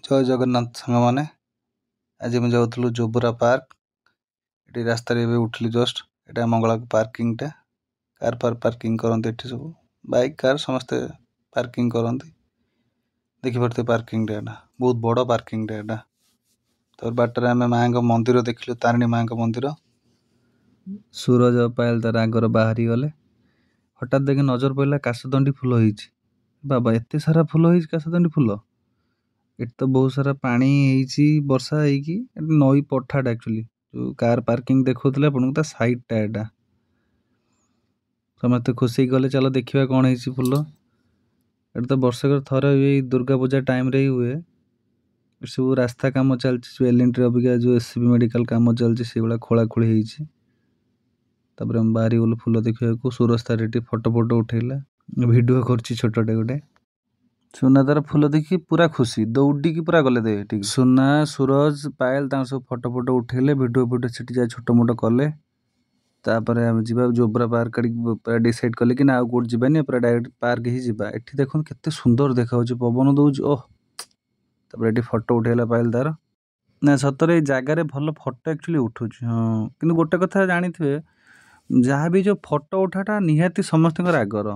ଜୟ ଜଗନ୍ନାଥ ସାଙ୍ଗମାନେ। ଆଜି ଆମେ ଯାଉଥିଲୁ ଜୋବ୍ରା ପାର୍କ। ଏଠି ରାସ୍ତାରେ ଏବେ ଉଠିଲି ଜଷ୍ଟ। ଏଇଟା ମଙ୍ଗଳା ପାର୍କିଂଟା। କାର୍ ଫାର୍ ପାର୍କିଂ କରନ୍ତି ଏଠି ସବୁ। ବାଇକ୍, କାର୍ ସମସ୍ତେ ପାର୍କିଂ କରନ୍ତି। ଦେଖିପାରୁଥିବେ ପାର୍କିଂଟା, ଏଇଟା ବହୁତ ବଡ଼ ପାର୍କିଂଟା ଏଇଟା। ତାପରେ ବାଟରେ ଆମେ ମାଆଙ୍କ ମନ୍ଦିର ଦେଖିଲୁ, ତାରିଣୀ ମାଆଙ୍କ ମନ୍ଦିର। ସୁରଜ, ପାୟଲ ତାର ଆଗର ବାହାରି ଗଲେ। ହଠାତ୍ ଦେଖି ନଜର ପଡ଼ିଲା କାଶତଣ୍ଡି ଫୁଲ ହେଇଛି। ବାବା, ଏତେ ସାରା ଫୁଲ ହେଇଛି କାଶତଣ୍ଡି ଫୁଲ। ଏଠି ତ ବହୁତ ସାରା ପାଣି ହେଇଛି ବର୍ଷା ହେଇକି। ଏଠି ନଈ ପଠାଟା ଆକ୍ଚୁଆଲି, ଯେଉଁ କାର୍ ପାର୍କିଂ ଦେଖାଉଥିଲେ ଆପଣଙ୍କୁ, ତା ସାଇଡ଼ଟା ଏଇଟା। ସମସ୍ତେ ଖୁସି ହେଇକି ଗଲେ, ଚାଲ ଦେଖିବା କ'ଣ ହେଇଛି ଫୁଲ। ଏଠି ତ ବର୍ଷକରେ ଥରେ ହୁଏ, ଏଇ ଦୁର୍ଗା ପୂଜା ଟାଇମ୍ରେ ହିଁ ହୁଏ। ଏଠି ସବୁ ରାସ୍ତା କାମ ଚାଲିଛି, ଯେଉଁ ଏଲ୍&ଟି ଅବିକା ଯେଉଁ ଏସ୍ ସି ବି ମେଡ଼ିକାଲ କାମ ଚାଲିଛି, ସେଇଗୁଡ଼ା ଖୋଳାଖୋଳି ହେଇଛି। ତାପରେ ଆମେ ବାହାରି ଗଲୁ ଫୁଲ ଦେଖିବାକୁ। ସୁରଜ ତାର ଏଠି ଫଟୋ ଫଟୋ ଉଠେଇଲା, ଭିଡ଼ିଓ କରୁଛି ଛୋଟଟେ ଗୋଟେ। ସୁନା ତାର ଫୁଲ ଦେଖି ପୁରା ଖୁସି, ଦୌଡ଼ିକି ପୁରା ଗଲେ ଏଠିକି। ସୁନା, ସୁରଜ, ପାୟଲ ତାଙ୍କର ସବୁ ଫଟୋ ଫଟୋ ଉଠେଇଲେ, ଭିଡ଼ିଓ ଫିଡ଼ିଓ ସେଠି ଯାଇ ଛୋଟ ମୋଟ କଲେ। ତାପରେ ଆମେ ଯିବା ଜୋବ୍ରା ପାର୍କ ଆଡ଼ିକି ପୁରା ଡିସାଇଡ଼୍ କଲେ କି ନା, ଆଉ କେଉଁଠି ଯିବାନି, ପୁରା ଡାଇରେକ୍ଟ ପାର୍କ ହିଁ ଯିବା। ଏଠି ଦେଖନ୍ତୁ କେତେ ସୁନ୍ଦର ଦେଖାଯାଉଛି, ପବନ ଦେଉଛି, ଓହ। ତାପରେ ଏଠି ଫଟୋ ଉଠେଇଲା ପାୟଲ ତାର। ନା ସତରେ ଏଇ ଜାଗାରେ ଭଲ ଫଟୋ ଆକ୍ଚୁଆଲି ଉଠୁଛି। ହଁ, କିନ୍ତୁ ଗୋଟେ କଥା ଜାଣିଥିବେ, ଯାହା ବି ଯେଉଁ ଫଟୋ ଉଠାଟା ନିହାତି ସମସ୍ତଙ୍କର ଆଗର।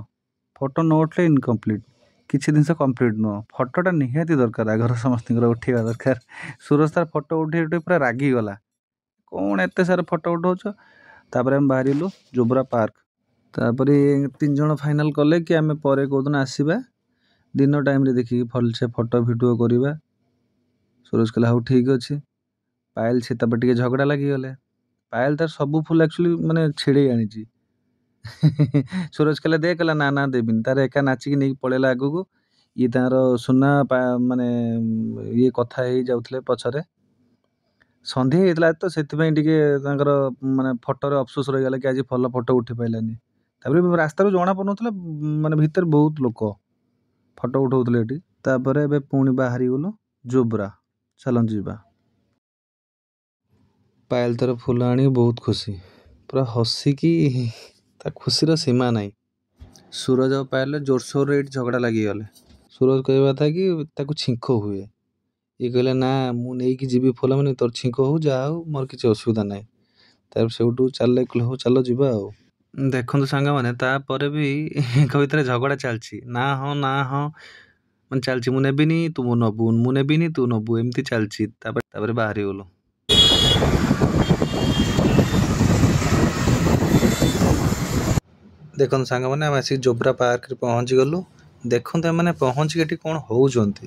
ଫଟୋ ନ ଉଠିଲେ ଇନକମ୍ପ୍ଲିଟ୍, କିଛି ଜିନିଷ କମ୍ପ୍ଲିଟ୍ ନୁହଁ। ଫଟୋଟା ନିହାତି ଦରକାର, ଆଗର ସମସ୍ତଙ୍କର ଉଠେଇବା ଦରକାର। ସୁରଜ ତାର ଫଟୋ ଉଠେଇ ଉଠେଇ ପୁରା ରାଗିଗଲା, କ'ଣ ଏତେ ସାରା ଫଟୋ ଉଠଉଛ? ତାପରେ ଆମେ ବାହାରିଲୁ ଜୋବ୍ରା ପାର୍କ। ତାପରେ ତିନି ଜଣ ଫାଇନାଲ୍ କଲେ କି ଆମେ ପରେ କେଉଁଦିନ ଆସିବା, ଦିନ ଟାଇମ୍ରେ ଦେଖିକି ଭଲସେ ଫଟୋ ଭିଡ଼ିଓ କରିବା। ସୁରଜ କହିଲା, ହଉ ଠିକ୍ ଅଛି। ପାୟଲ ସେ ତାପରେ ଟିକେ ଝଗଡ଼ା ଲାଗିଗଲେ। ପାୟଲ ତାର ସବୁ ଫୁଲ ଆକ୍ଚୁଆଲି ମାନେ ଛିଡ଼େଇ ଆଣିଛି। ସୁରଜ କହିଲା ଦେ, କହିଲା ନା ନା, ଦେବିନି। ତାର ଏକା ନାଚିକି ନେଇକି ପଳେଇଲା ଆଗକୁ। ଇଏ ତାଙ୍କର ସୁନା ମାନେ ଇଏ କଥା ହେଇ ଯାଉଥିଲେ ପଛରେ। ସନ୍ଧ୍ୟା ହେଇଯାଇଥିଲା ତ, ସେଥିପାଇଁ ଟିକେ ତାଙ୍କର ମାନେ ଫଟୋରେ ଅଫସୋସ ରହିଗଲା କି ଆଜି ଭଲ ଫଟୋ ଉଠି ପାଇଲାନି। ତାପରେ ରାସ୍ତାରୁ ଜଣା ପଡ଼ୁନଥିଲା, ମାନେ ଭିତରେ ବହୁତ ଲୋକ ଫଟୋ ଉଠଉଥିଲେ ଏଠି। ତାପରେ ଏବେ ପୁଣି ବାହାରିଗଲୁ ଜୋବ୍ରା, ଚାଲନ୍ତୁ ଯିବା। ପାୟଲ ତାର ଫୁଲ ଆଣିକି ବହୁତ ଖୁସି, ପୁରା ହସିକି ତା ଖୁସିର ସୀମା ନାହିଁ। ସୁରଜ ଆଉ ପାୟଲ ଜୋରସୋରରେ ଏଇଠି ଝଗଡ଼ା ଲାଗିଗଲେ। ସୁରଜ କହିବା କଥା କି ତାକୁ ଛିଙ୍କ ହୁଏ। ଇଏ କହିଲେ, ନା ମୁଁ ନେଇକି ଯିବି ଫୁଲ, ମାନେ ତୋର ଛିଙ୍କ ହଉ ଯାହା ହଉ ମୋର କିଛି ଅସୁବିଧା ନାହିଁ। ତାପରେ ସେଇଠୁ ଚାଲିଲେ, କହିଲେ ହଉ ଚାଲ ଯିବା। ଆଉ ଦେଖନ୍ତୁ ସାଙ୍ଗମାନେ, ତାପରେ ବି ୟାଙ୍କ ଭିତରେ ଝଗଡ଼ା ଚାଲିଛି। ନା ହଁ, ନା ହଁ, ମାନେ ଚାଲିଛି। ମୁଁ ନେବିନି, ତୁ ନବୁ, ମୁଁ ନେବିନି, ତୁ ନବୁ, ଏମିତି ଚାଲିଛି। ତାପରେ ବାହାରିଗଲୁ। ଦେଖନ୍ତୁ ସାଙ୍ଗମାନେ, ଆମେ ଆସିକି ଜୋବ୍ରା ପାର୍କରେ ପହଞ୍ଚିଗଲୁ। ଦେଖନ୍ତୁ ଏମାନେ ପହଞ୍ଚିକି ଏଠି କ'ଣ ହେଉଛନ୍ତି।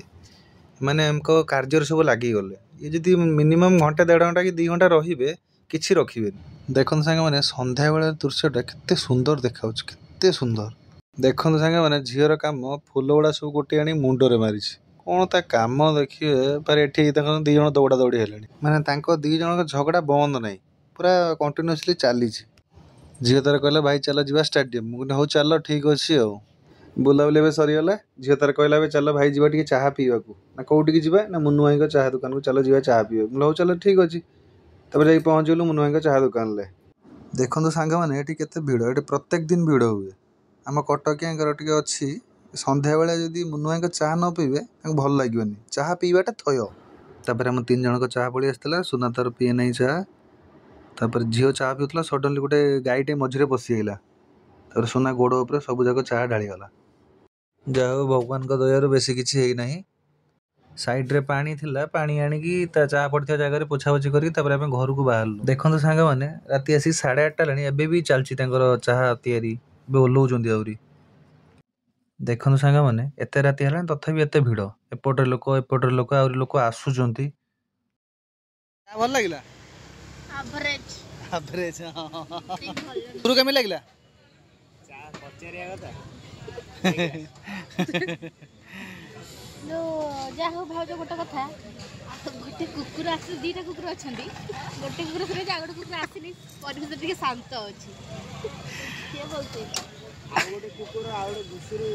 ଏମାନେ ଏଙ୍କ କାର୍ଯ୍ୟରେ ସବୁ ଲାଗିଗଲେ। ଇଏ ଯଦି ମିନିମମ୍ ଘଣ୍ଟେ, ଦେଢ଼ ଘଣ୍ଟା କି 2 ଘଣ୍ଟା ରହିବେ, କିଛି ରଖିବେନି। ଦେଖନ୍ତୁ ସାଙ୍ଗମାନେ, ସନ୍ଧ୍ୟାବେଳ ଦୃଶ୍ୟଟା କେତେ ସୁନ୍ଦର ଦେଖାଯାଉଛି, କେତେ ସୁନ୍ଦର। ଦେଖନ୍ତୁ ସାଙ୍ଗମାନେ, ଝିଅର କାମ, ଫୁଲ ଗୁଡ଼ା ସବୁ ଗୋଟିଏ ଆଣି ମୁଣ୍ଡରେ ମାରିଛି। କ'ଣ ତା କାମ ଦେଖିବେ ଫେରେ। ଏଠି ଦେଖନ୍ତୁ, 2 ଜଣ ଦୌଡ଼ା ଦୌଡ଼ି ହେଲେଣି। ମାନେ ତାଙ୍କ 2 ଜଣଙ୍କ ଝଗଡ଼ା ବନ୍ଦ ନାହିଁ, ପୁରା କଣ୍ଟିନ୍ୟୁଅସଲି ଚାଲିଛି। ଝିଅ ତାର କହିଲା, ଭାଇ ଚାଲ ଯିବା ଷ୍ଟାଡ଼ିୟମ୍। ମୁଁ କହିଲି, ହଉ ଚାଲ, ଠିକ୍ ଅଛି। ଆଉ ବୁଲାବୁଲି ଏବେ ସରିଗଲା। ଝିଅ ତାର କହିଲା, ଏବେ ଚାଲ ଭାଇ ଯିବା ଟିକେ ଚାହା ପିଇବାକୁ। ନା କୋଉଠିକି ଯିବା? ନା ମୁନୁ ଭାଇଙ୍କ ଚାହା ଦୋକାନକୁ ଚାଲ ଯିବା ଚାହା ପିଇବାକୁ। ମୁଁ କହିଲି, ହଉ ଚାଲ, ଠିକ୍ ଅଛି। ତାପରେ ଯାଇକି ପହଞ୍ଚିଗଲୁ ମୁନୁ ଭାଇଙ୍କ ଚାହା ଦୋକାନରେ। ଦେଖନ୍ତୁ ସାଙ୍ଗମାନେ, ଏଠି କେତେ ଭିଡ଼। ଏଠି ପ୍ରତ୍ୟେକ ଦିନ ଭିଡ଼ ହୁଏ। ଆମ କଟକିଆଙ୍କର ଟିକେ ଅଛି, ସନ୍ଧ୍ୟାବେଳେ ଯଦି ମୁନୁ ଭାଇଙ୍କ ଚାହା ନ ପିଇବେ ତାଙ୍କୁ ଭଲ ଲାଗିବନି। ଚାହା ପିଇବାଟା ଥୟ। ତାପରେ ଆମ ତିନି ଜଣଙ୍କ ଚାହା ପଳେଇ ଆସିଥିଲା। ସୁନା ତାର ପିଏ ନାହିଁ ଚାହା। ତାପରେ ଝିଅ ଚାହା ପିଉଥିଲା, ସଡନଲି ଗୋଟେ ଗାଈଟେ ମଝିରେ ପଶିଯାଇଲା। ତାପରେ ସୁନା ଗୋଡ଼ ଉପରେ ସବୁ ଯାକ ଚାହା ଢାଳିଗଲା। ଯାହା ହଉ, ଭଗବାନଙ୍କ ଦୟାରୁ ବେଶୀ କିଛି ହେଇନାହିଁ। ସାଇଡ଼ରେ ପାଣି ଥିଲା, ପାଣି ଆଣିକି ତା ଚାହା ପଡ଼ିଥିବା ଜାଗାରେ ପୋଛାପୋଛି କରିକି ତାପରେ ଆମେ ଘରକୁ ବାହାରିଲୁ। ଦେଖନ୍ତୁ ସାଙ୍ଗମାନେ, ରାତି ଆସିକି 8:30 ହେଲାଣି, ଏବେ ବି ଚାଲିଛି ତାଙ୍କର ଚାହା ତିଆରି। ଏବେ ଓହ୍ଲଉଛନ୍ତି ଆହୁରି। ଦେଖନ୍ତୁ ସାଙ୍ଗମାନେ, ଏତେ ରାତି ହେଲାଣି ତଥାପି ଏତେ ଭିଡ଼। ଏପଟରେ ଲୋକ, ଏପଟରେ ଲୋକ, ଆହୁରି ଲୋକ ଆସୁଛନ୍ତି। ଭଲ ଲାଗିଲା? ଆଭରେଜ। ଆଭରେଜ। ଗୁରୁ, କେମିତି ଲାଗିଲା? ପଚାରିବା କଥା। ଯାହା ହଉ ଭାଉଜ, ଗୋଟେ କଥା, ଗୋଟେ କୁକୁର ଆସି, ଦିଟା କୁକୁର ଅଛନ୍ତି, ଗୋଟେ କୁକୁର ସରିଯାଇଛି, ଆଉ ଗୋଟେ କୁକୁର ଆସିନି। ପରିବେଶ ଟିକେ ଶାନ୍ତ ଅଛି, କିଏ ବଲତେ। ଆଉ ଗୋଟେ କୁକୁର, ଆଉ ଗୋଟେ ଘୁଷୁରୀ।